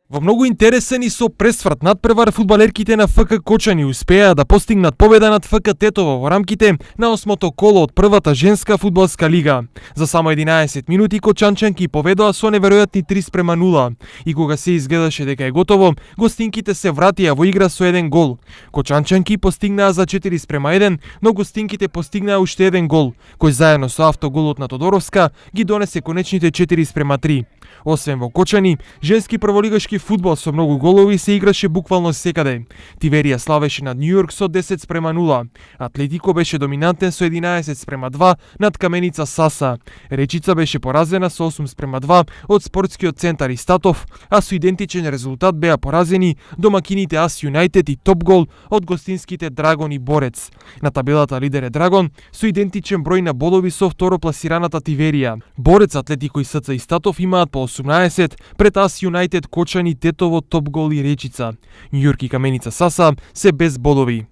Во многу интересен и со пресврат надпревар фудбалерките на ФК Кочани успеа да постигнат победа над ФК Тетово во рамките на 8-то коло од првата женска фудбалска лига. За само 11 минути кочанчанки поведоа со неверојатни 3:0 и кога се изгледаше дека е готово, гостинките се вратија во игра со еден гол. Кочанчанки постигнаа за 4:1, но гостинките постигнаа уште еден гол, кој заедно со автоголот на Тодоровска ги донесе конечните 4:3. Освен во Кочани, женски прволигашки фудбал со многу голови се играше буквално секаде. Тиверија славеше над Њујорк со 10:0. Атлетико беше доминантен со 11:2 над Каменица Саса. Речица беше поразена со 8:2 од спортскиот центар Истатов, а со идентичен резултат беа поразени домакините Ас Юнајтед и топ гол од гостинските Драгон и Борец. На табелата лидер е Драгон со идентичен број на болови со второпласираната Тиверија. Борец, Атлетико и СЦ Истатов имаат по 18, пред Ас Юнајтед, Кочани, Тетово, топ гол и Речица. Њујорк и Каменица Саса се без болови.